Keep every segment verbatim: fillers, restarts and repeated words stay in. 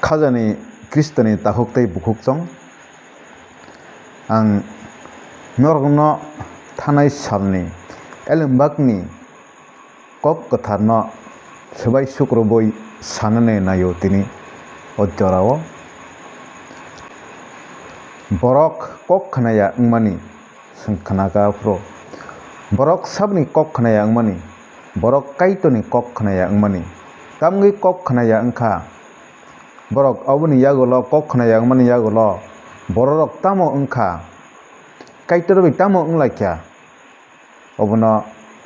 Khajani Khristoni takhuk tei bukhuk chong. Ang norokno thanai salni elembakni kok kwtharno swbai sukrubwi sanani naio tini o jorao. Borok kok khnaya wngmani, chwng khnakha aphuru. Borok saboni kok khnaya wngmani, borok Kaitorni kok khnaya wngmani. Tamgwi kok khnaya wngkha, borok oboni yagulo, kok khnaya wngmani yagulo bororok tamo wngkha, Kaitor bai tamo wnglaikha, obono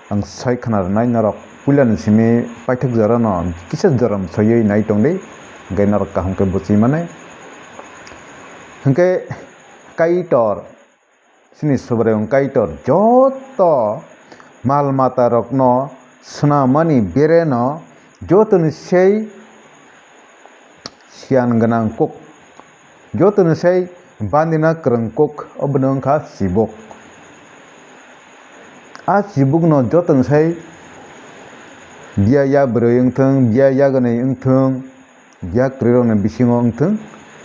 ang sai khna rwnai norok puilani simi paithak jorano kisa jorom soiwi nai tongdi, hwnkhe norok kaham khe buchwi mani. Hwnkhe Kaitor Chini Subraiyung Kaitor joto mal matarokno swnamani bereno jotoni sei siyan gwnang kuk, jotoni sei bandina kwrwng kuk, obono wngkha chibuk. A chibukno jotoni sei biya ya bwrwi wngthung, biya ya gwnwi wngthung, biya kwrwirokni bisingo wngthung,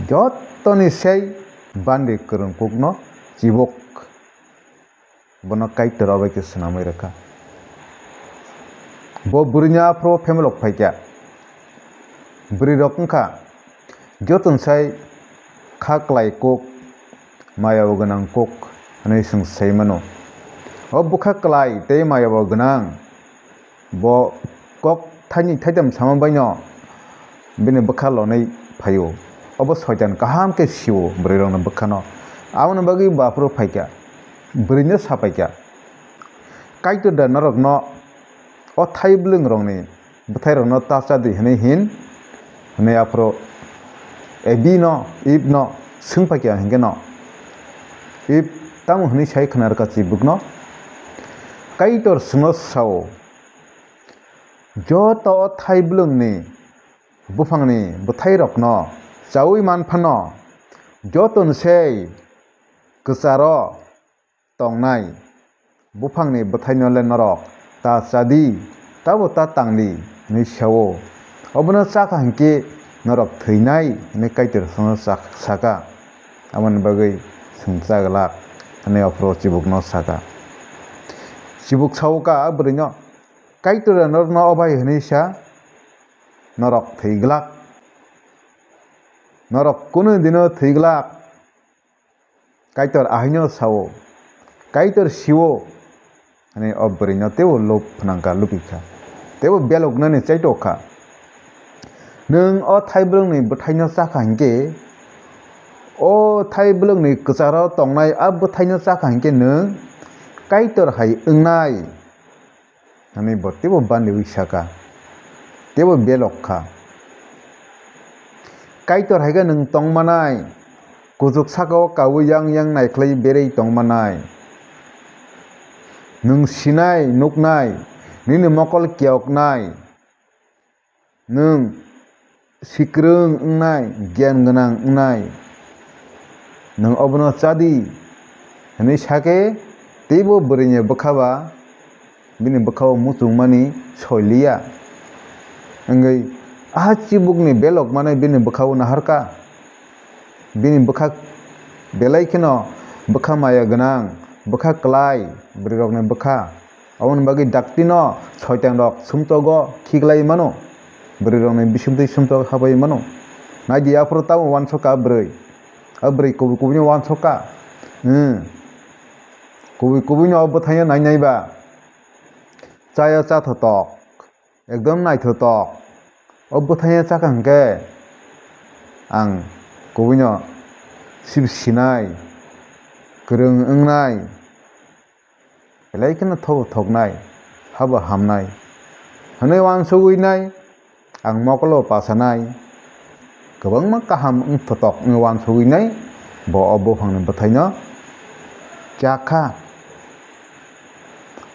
jotoni sei bandi kwrwng kukno chibuk. Bono Kaitor bai khe swnamwi rwkha. Bo bwrwini aphuru phemelok phaikha. Bwrwirok wngkha jotoni sai kha klai kuk, maya bo gwnang kuk hwnwi chwng sai mano. O bwkha klai tei maya bo gwnang. Bo kok thaini thaitam sama baino bini bwkha lonwi phaio. Obo soitan kaham khe sio bwrwirokni bwkhano. Aboni bagwi bo aphuru phaikha, bwrwino sapaikha, "Kaitor da norokno o thai bwlwngrokni bwthairokno ta cha di," hwnwi hin, hwnwi aphuru Ebi no, Eve no swng phaikha hinkhe no, Eve tamo hwnwi sai khna rwkha chibukno, Kaitor chwngno sao, "Joto o thai bwlwngni buphangni bwthairokno chaui man phano, jotoni sei kwcharo tongnai buphangni bwthaino le norok ta cha di, tabo ta tang di," hwnwi sao. Obono chakha hinkhe norok thwinai hwnwi Kaitor chwngno sa-, saka. Aboni bagwi chwng cha glak hwnwi aphuru chibukno saka. Chibuk sao kha a bwrwino, "Kaitor norokno o bai hwnwi sa, norok thwi glak, norok kunu dino thwi glak." Kaitor ahaino sao, Kaitor sio, hwnwi o bwrwino teibo lub phnangkha, lubikha, teibo beloknani chaitok kha. Nwng o thai bwlwngni bwthaino chakha hinkhe, o thai bwlwngni kwcharo tongnai a bwthaino chakha hinkhe nwng Kaitor hai wngnai. Hwnwi bo teibo bandiwi saka, teibo belok kha. Kaitor hai khe nwng tong manai, kuchuk saka-o kaui yang yang naikhlai berwi tong manai. Nwng sinai, nuknai, nini mokol kiyoknai. Nwng sikrwng wngnai, giyan gwnang wngnai, nwng obono cha di, hwnwi sa khe teibo bwrwini bwkha ba bini bwkha-o muchungmani soi liya. Wngwi a chibukni belok manwi bini bwkha-o nahar kha. Bini bwkha belai kheno bwkha maya gwnang, bwkha klai, bwrwirokni bwkha. Aboni bagwi daktino soitanrok sumsogo khiklai mano, bwrwirokni bisingtwi sumsok habai mano. Nai di, aphuru tamo uansuk kha bwrwi, a bwrwi kubui kubuino uansuk kha. Hmm. Kubui kubuino o bwthaino nai nai ba, chaya chathotok. Ekdom naithotok. O bwthaino chakha hinkhe ang kubuino sib sinai, kwrwng wngnai, belai kheno thobo thoknai, habo hamnai hwnwi uansugwi nai, ang mokolo pasanai. Kwbangma kaham wngthotok wngwi uansugwi nai bo o buphangni bwthaino chakha.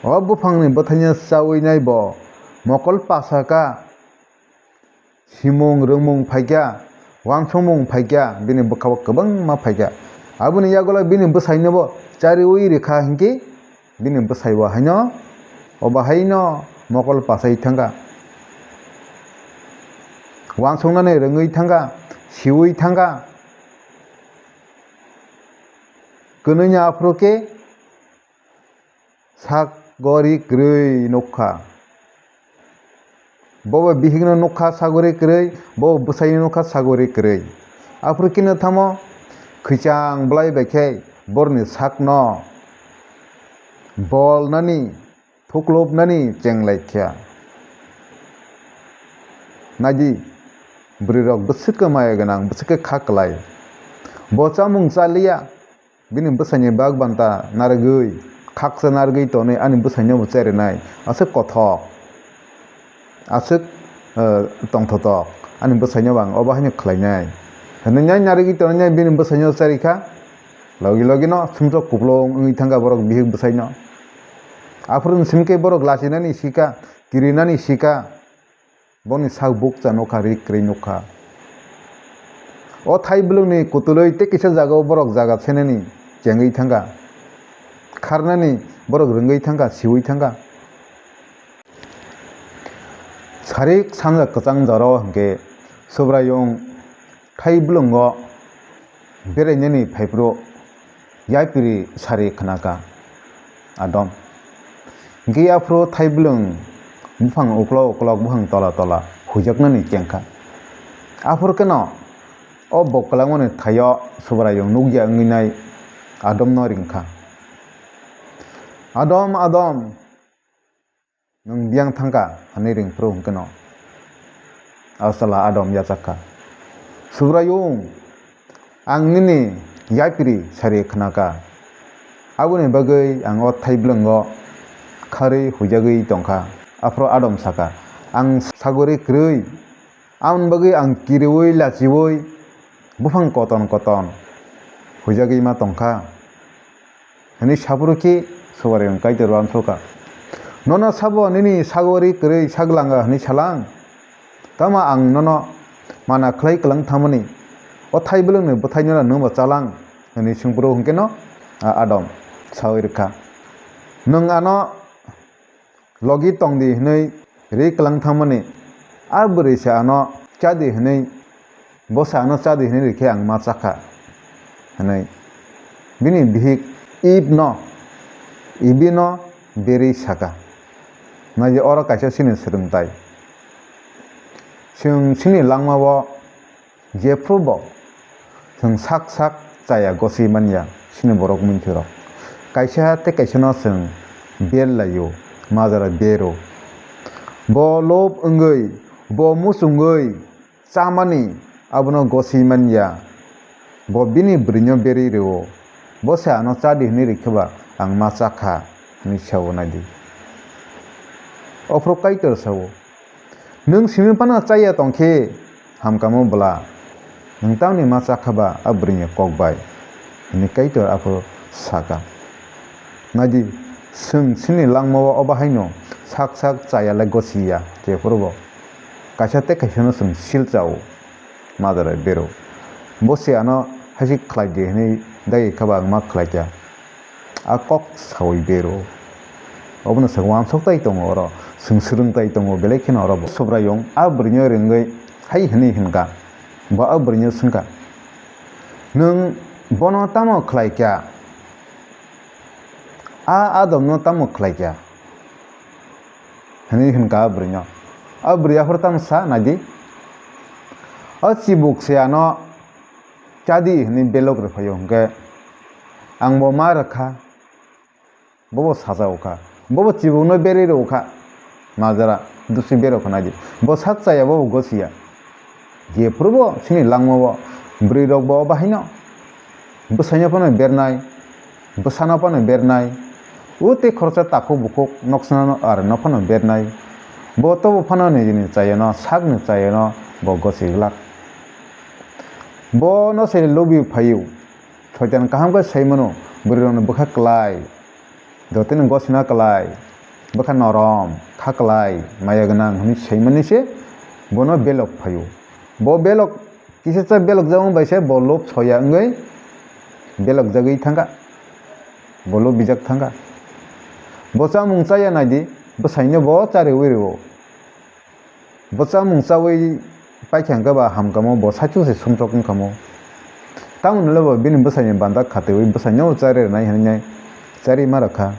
O buphangni bwthaino chaui nai bo mokol pasa kha, simung rwngmung phaikha, uansukmung phaikha, bini bwkha-o kwbangma phaikha. Aboni yagulo bini bwsaino bo chariui rwkha hinkhe, bini bwsai bo haino, obo haino mokol pasai thangkha. Uansuknani rwngwi thangkha, siwi thangkha. Kwnwi ni aphuru khe sagori kwrwi nukha. Bobo bihikno nukha sagori kwrwi, bobo bwsaino nukha sagori kwrwi. Aphuru khe no thamo khwichang bwlai bai khe borokni sakno bolnani thuklubnani chenglaikha. Naidi, bwrwirok bwswkhe maya gwnang, bwswkhe kha kwlai. Bo chamung chaliya, bini bwsaini bag banta narwgwi, khaksa narwgwi tonwi ani bwsaino bo cherinai. Aswk kothok, aswk, eh, tongthotok, ani bwsaino bo ang obo haino khlainai. Hwnwi nai narwgwi tonwi bini bwsaino cherikha. Logi logi no sumsok kuplung wngwi thangkha borok bihik bwsaino. Aphuru ni simi khe borok lachinani sika, kirinani sika, boni sak bukcha nukha, rik kwrwi nukha. O thai bwlwngni kutulwi tei kisa jagao borok jaga senani chengwi thangkha, kharnani borok rwngwi thangkha, siwi thangkha. Sarik sanja kwchang jorao hwnkhe Subraiyung thai bwlwngo berainani phaiphuru yapiri sari khnakha Adam. Hwnkhe aphuru thai bwlwng buphang uklok uklok buphang tola tola huijaknani chengkha. Aphuru kheno o bok kwlangmani thaio Subraiyung nukya wngwi nai Adomno ringkha. "Adam, Adam!" "Nwng biyang thangkha?" hwnwi ring phuru hwnkhe no a chwla Adam yachak kha. "Subraiyung, ang nini yapiri sari khnakha, aboni bagwi ang o thai bwlwngo kharwi huijagwi tongkha." Aphuru Adam sakha, "Ang sagori kwrwi, aboni bagwi ang kiriui lachiui buphang koton koton huijagwi ma tongkha." Hwnwi saphuru khe Subraiyung Kaitor uansukha, "Nono sabo nini sagori kwrwi sak langa hwnwi salang? Tamo ang nono mana khlai kwlang thamani? O thai bwlwngni bwthaino nwngbo chalang?" hwnwi swngphuru hwnkhe no, a, Adam saui rwkha, "Nwng ano logi tong di hwnwi ri kwlang thangmani, a bwrwi se ano cha di hwnwi, bo se ano cha di hwnwi rikhe ang ma chakha," hwnwi bini bihik Eve no, Evi no berwi sakha. Nai di, oro kaisa chini swrwngtai. Chwng chini langmao Jephru bo chwng sak sak chaya gosi manya chini borok munthirok. Kaisa tei kaisano chwng ber laio, majra bero. Bo lob wngwi, bo muchungwi chamani abono gosi manya. Bo bini bwrwino berwi rwo. Bo se ano cha di hwnwi rikhe ba ang ma chakha hwnwi sao nai di. Ophru Kaitor sao. Nwng simi phano chaya tong khe hamkamo bwla, nwng tamni ma chakha ba a bwrwini kok bai? Hwnwi Kaitor aphuru sakha. Nai di, chwng chini langmao obo haino sak sak chaya le gosi ya, jephuru bo kaisa tei kaisano chwng sil chao, majra bero. Bo se ano haisi khlai di hwnwi dagi kha ba ang ma khlai kha. A kok saui bero. Obono chwng uansuk tai tongo oro, chwng swrwng tai tongo, belai kheno oro bo. Subraiyung a bwrwino ringwi hai hwnwi hwnkha, bo a bwrwino swngkha, "Nwng bono tamo khlai kha? A Adomno tamo khlai kha?" hwnwi hwnkha a bwrwino. A bwrwi aphuru tamo sa nai di, "O chibuk se ano cha di hwnwi belok rw phaio hwnkhe, ang bo ma rw kha." Bobo sajao kha. Bobo chibukno berwi rw kha. Majra, dusi berok kha nai di. Bo sak chaya, bobo gosi ya. Jephuru bo chini langmao bwrwi rok bo bahaino bwsaino phano bernai, bwsano phano bernai, o tei khoroksa takhuk bukhuk noksano arwino phano bernai. Bo tobo phano nijini chayano, sakni chayano bo gosi glak. Bono se lobi phaio. Soitan kaham khe sai mano, bwrwi rokni bwkha klai, jotoni gosina klai, bwkha norom, kha klai, maya gwnang hwnwi sai mani se bono belok phaio. Bo belok kisa cha belok jak wng bai se bo lob soya wngwi belok jagwi thangkha, bo lob bijak thangkha. Bo chamung chaya nai di, bwsaino bo chariui rwo. Bo chamung chaui Paikha hwnkhe ba hamkamo bo saichung se sumsok wngkamo. Tamoni le bo bini bwsaini banda khatwi bwsaino chari rwnai hwnwi chari ma rwkha.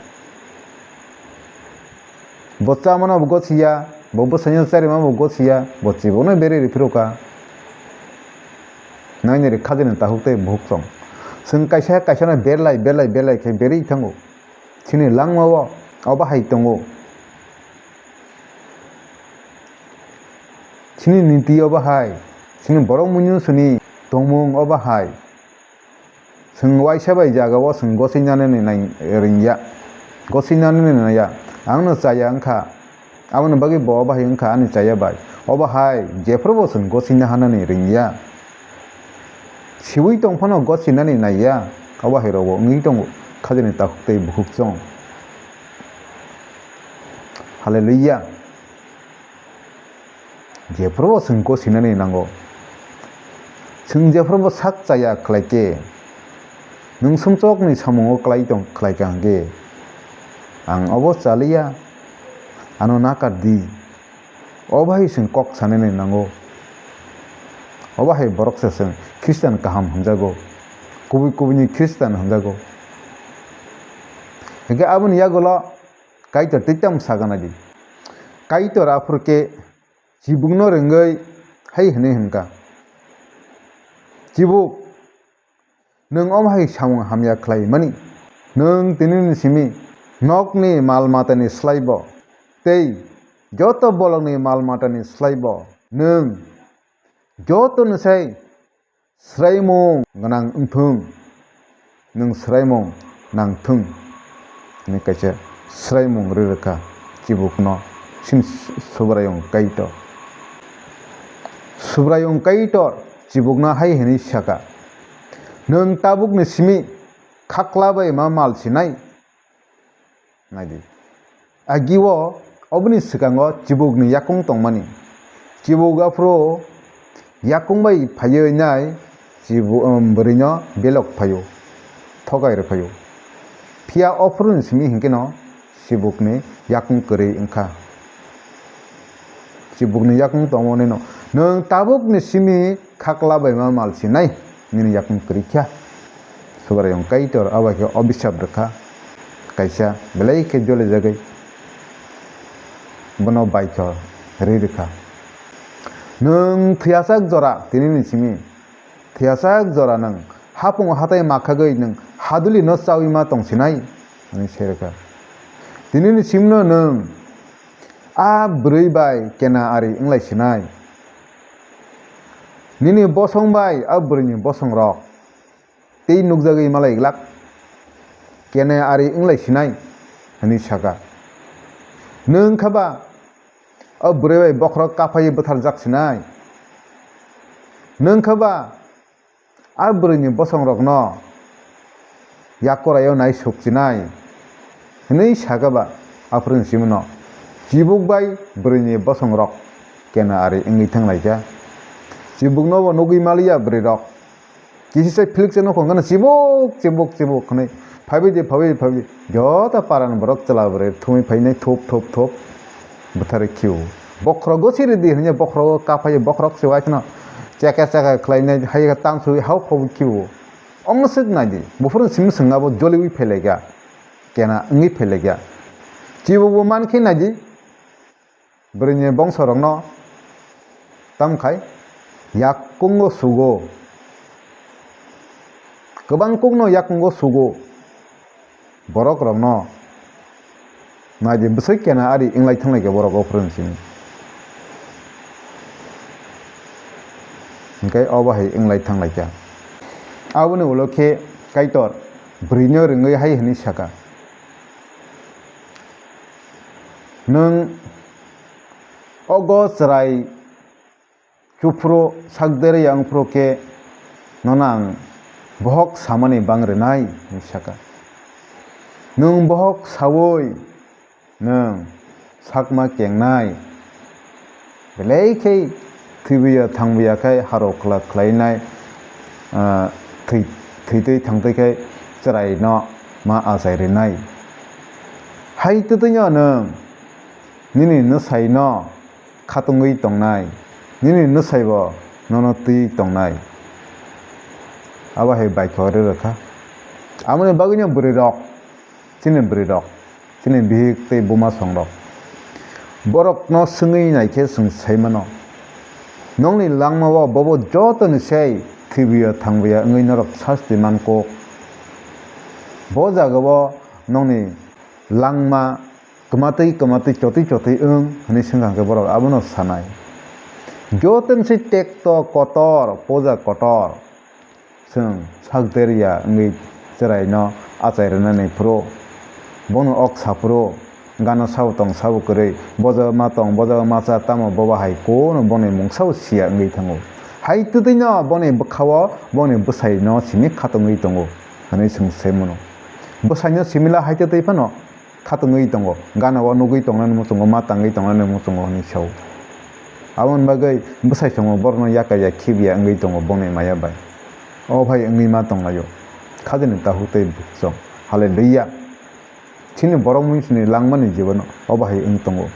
Bo chamano bo gosiya, bo bwsaino charima bo gosiya, bo chibukno berwi rw phirokha. Nainari khajani takhuk tei bukhuk chwng. Chwng kaisa kaisano berlai berlai berlai khe berwi thango. Chini langmao obo hai tongo. Chini niti obo hai, chini borok muinsuni tongmung obo hai. Chwng waisa bai jagao chwng goswinani nai-, ringya, goswinani naiya. Ang'-no chaya wngkha, aboni bagwi bo obo hai wngkha ani chaya bai. Obo hai jephrubo chwng goswina hanani ringya. Siui tong phano goswinani naiya, obo hai rokbo wngwi tongo khajani takhuk tei bukhuk chwng. Hallelujah. Jephrubo chwng goswinani nango. Chwng jephrubo sak chaya khlai khe, nwng sumsokni samungo klai tong, khlai kha hwnkhe, ang obo chaliya, ano nakar di. Obo hai chwng kok sanani nango. Obo hai borok se chwng Christian kaham hwnjago. Kubui kubuini Christian hwnjago. Hwnkhe aboni yagulo Kaitor tei tamo sakha nai di. Kaitor aphuru khe chibukno rwngwi hai hwnwi hwn kha, "Chibuk, nwng omo hai samung hamya khlai mani? Nwng tinini simi nokni mal matani slaibo tei joto bolongni mal matani slaibo nwng jotoni sai swraimung gwnang wngthung, nwng swraimung nangthung," hwnwi kaisa swraimung rwi rwkha chibukno chini Subraiyung Kaitor. Subraiyung Kaitor chibukno hai hwnwi sakha, "Nwng tabukni simi khakla bai ma mal sinai?" Nai di. Agi-o oboni swkango chibukni yakung tongmani. Chibuk aphuru yakung bai phaiwi nai chibu-, um, bwrwino belok phaio, thogai rw phaio. Phiya ophuruni simi hinkhe no chibukni yakung kwrwi wngkha. Chibukni yakung tongmani no, nwng tabukni simi khakla bai ma mal sinai, nini yakung kwrwi kha. Subraiyung Kaitor abo khe obisap rwkha, kaisa belai khe jolijagwi bono baikho rwi rwkha. Nwng thwiyasak jora tinini simi, thwiyasak jora nwng hapung hatai makhagwi nwng hadulino chaui ma tong sinai, hwnwi sai rwkha. Tinini simno nwng a bwrwi bai kena ari wnglai sinai. Nini bosong bai a bwrwini bosongrok tei nukjagwi malai glak, kena ari wnglai sinai, hwnwi sakha. Nwng khe ba a bwrwi bai bokhorok kaphaiwi bwtharjak sinai? Nwng khe ba a bwrwini bosongrokno yakoraio nai sukchinai, hwnwi sakha ba aphuru simono chibuk bai bwrwini bosongrok kena ari wngwi thanglaikha. Chibukno bo nugwi maliya bwrwirok. Kisi sai philik se nukhung gana chibuk, chibuk, chibuk hwnwi phaibai di, phaibai di, phaibai di. Joto parani borok chwla bwrwi thumwi phainai thup, thup, thup. Bwtharwi khio. Bokhorogo siri di hwnwi bokhorogo kaphai bokhorok se waithano chekha chekha khlainai hai tang suwi hau khobo khio. Ongno swk nai di. Buphuru simi swngna bo joliwi phailaikha. Kena wngwi phailaikha. Chibukbo mankhe nai di. Bwrwini bongsorokno tamkhai yakungo sugo. Kwbang kukno yakungo sugo. Borokrokno nai di, bwswk kena ari wnglai thanglaikha borok o phwrwng simi. Hwnkhe obo hai wnglai thanglaikha. Aboni ulo khe Kaitor bwrwino rwngwi hai hwnwi sakha, "Nwng ogo chwrai chuphuru sak derya wngphuru khe nono ang bohok samani bang rwnai," hwnwi sakha. Nwng bohok saui nwng sakma kengnai, belai khe thwibiya thangbiya khe haro khwla khlainai, ah, thwi-, thwitwi thangtwi khe chwraino ma achai rwnai. Hai twtwino nwng nini nwsaino khatungwi tongnai, nini nwsaibo nono twi tongnai. Abo hai baikho rw rwkha. Aboni bagwino bwrwirok, chini bwrwirok, chini bihik tei buma songrok, borokno swngwi naikhe chwng sai mano, nokni langmao bobo jotoni sai thwibiya thangbiya wngwi norok sasti mankuk. Bo jagao nokni langma kwmatwi kwmatwi chotwi chotwi wng hwnwi swngkha hwnkhe borok abono sanai. Jotoni sai tekto kotor, poja kotor. Chwng sak der ya wngwi chwraino achai rwnani phuru, bono ok sa phuru, gana sabo tong sabo kwrwi, bojo ma tong, bojo ma cha, tamo bobo hai kuno boni mung sabo siya wngwi thango. Hai twtwino boni bwkhao boni bwsaino simi khatungwi tongo hwnwi chwng sai mano. Bwsaino simila hai twtwi phano khatungwi tongo, gana o nugwi tongnani muchungo, ma tangwi tongnani muchungo hwnwi sao. Aboni bagwi bwsai chwngno borokno yaka ya khibiya wngwi tongo bongni maya bai. O bai wngwi ma tonglaio. Khajani takhuk tei bwkhwchwng. Hallelujah. Chini borok muisini langmani jibono o bahai wng tongo.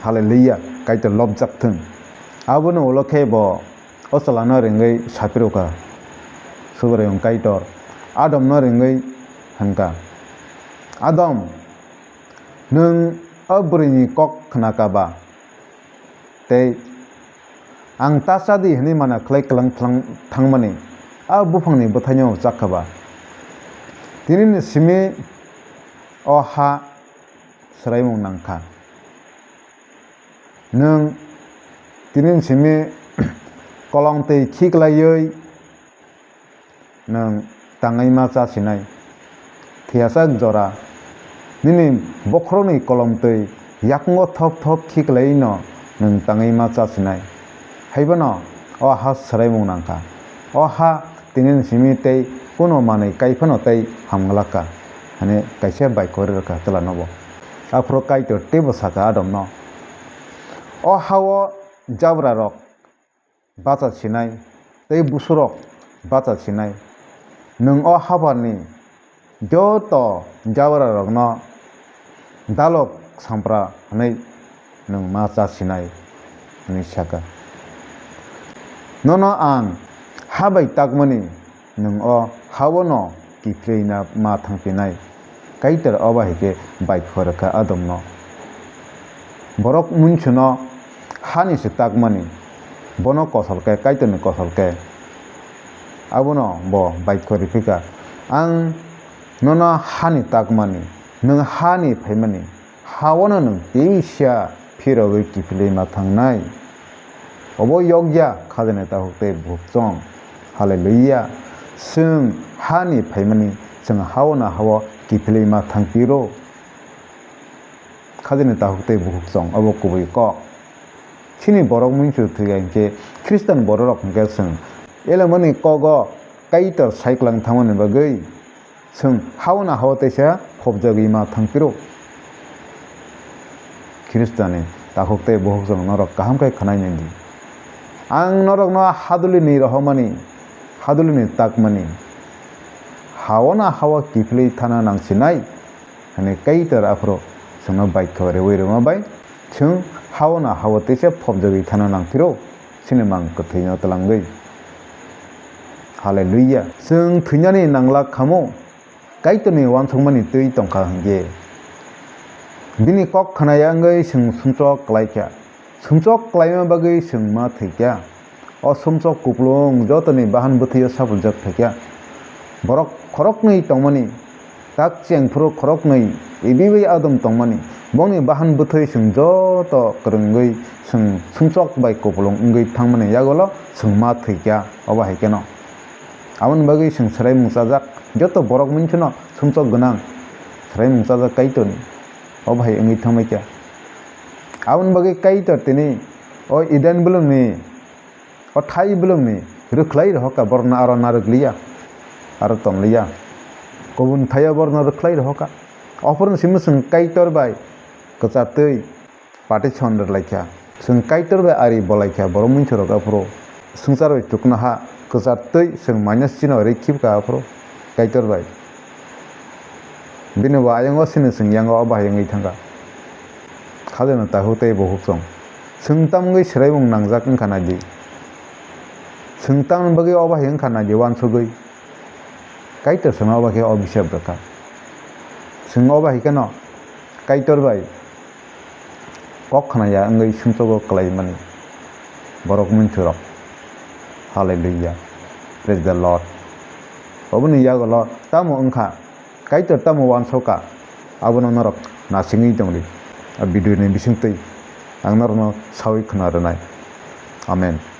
Hallelujah. Kaitor lobjak thung. Aboni ulo khe bo o chwlano ringwi sapirokha. Subraiyung Kaitor Adomno ringwi hwnkha, "Adam, nwng o bwrwini kok khnakha ba?" Tei ang ta cha di hwnwi mana khlai kwlang thlang-, thangmani a buphangni bwthaino chakha ba? Tinini simi o ha swraimung nangkha. Nwng tinini simi kolong twi khiklaiwi nwng tangwi ma cha sinai. Thwiyasak jora, nini bokhorokni kolomtwi yakungo thop thop khiklaiwi'-no nwng tangwi ma cha sinai. Haiphano o ha swraimung nangkha. O ha tinini simi tei kuno manwi kai phano tei hamglak kha, hwnwi kaisa baikho rwkha chwlanobo. Aphuru Kaitor teibo sakha Adomno, "O ha-o jabrarok bacha sinai tei busurok bacha sinai. Nwng o hapharni joto jabrarokno dalok sampra hwnwi nwng ma cha sinai," hwnwi sakha. "Nono ang ha bai takmani nwng o ha-o'-no kiphilwina ma thangphinai." Kaitor obo hai khe baikho rwkha Adomno. Borok muinsino hani se takmani, bono kosol khe, Kaitorni kosol khe, abono bo baikho riphi kha, "Ang nono hani takmani, nwng hani phaimani, ha-o'-no nwng teisa phirogwi kiphilwi ma thangnai." Obo yokya khajani takhuk tei bukhukchwng. Hallelujah. Chwng hani phaimani, chwng ha-o'-no ha-o' kiphilwi ma thangphiro. Khajani takhuk tei bukhukchwng, obo kubui kok. Chini borok muinsuk thwiya hinkhe, Khristian bororok hinkhe chwng elemani kogo Kaitor saiklang thangmani bagwi, chwng ha-o'-no ha-o' teisa phobjagwi ma thangphiro. Khristiani takhuk tei bukhukchwng norok kaham khe khwnai nai di. Ang norokno hadulini rohormani, hadulini takmani, ha-o'-no ha-o' kiphilwi thana nangsinai, hwnwi Kaitor aphuru chwngno baikho reui rwma bai, chwng ha-o'-no ha-o' teisa phobjagwi thana nangphiro. Chini mang kwthwino twlangwi. Hallelujah. Chwng thwinani nanglak khamu, Kaitorni uansukmani twi tongkha hinkhe. Bini kok khwnaya wngwi chwng sumsok klaikha. Sumsok klaima bagwi chwng ma thwikha. O sumsok kupulung jotoni bahan bwthwio sapuljak phaikha. Borok khoroknwi tongmani, tak chengphuru khoroknwi, Ebi bai Adam tongmani, bongni bahan bwthwi chwng joto kwrwngwi chwng sumsok bai kupulung wngwi thangmani yagulo chwng ma thwikha, obo hai kheno. Aboni bagwi chwng swraimung chajak, joto borok muinsino sumsok gwnang swraimung chajak Kaitorni, obo hai wngwi thangbaikha. Aboni bagwi Kaitor tini o Eden bwlwngni O thai bwlwngni rwkhlai rohorkha, borokno aro narwk liya, aro tong liya. Kubun thaio borokno rwkhlai rohorkha. Ophuruni simi chwng Kaitor bai kwchartwi partition rwlaikha. Chwng Kaitor bai ari bolaikha, borok muinsurok aphuru swngchar bai chuknoha kwchartwi chwng minus chino rwi khibkha aphuru Kaitor bai. Bini bo ayongo sini chwng yango o bahai wngwi thangkha. Khajano takhuk tei bukhuk chwng. Chwng tamgwi swraimung nangjak wngkha naidi. Chwng tamni bagwi obo hai wngkha naidi uansugwi. Kaitor chwngno obo khe obisap rwkha. Chwng obo hai kheno Kaitor bai kok khnaya wngwi sumsogo kwlaimani borok muinthurok. Hallelujah. Praise the Lord. Oboni yagulo tamo wngkha, Kaitor tamo uansukha, abono norok nasingwi tongdi. A video ni bisingtwi ang norokno sawi khna rwnai. Amen.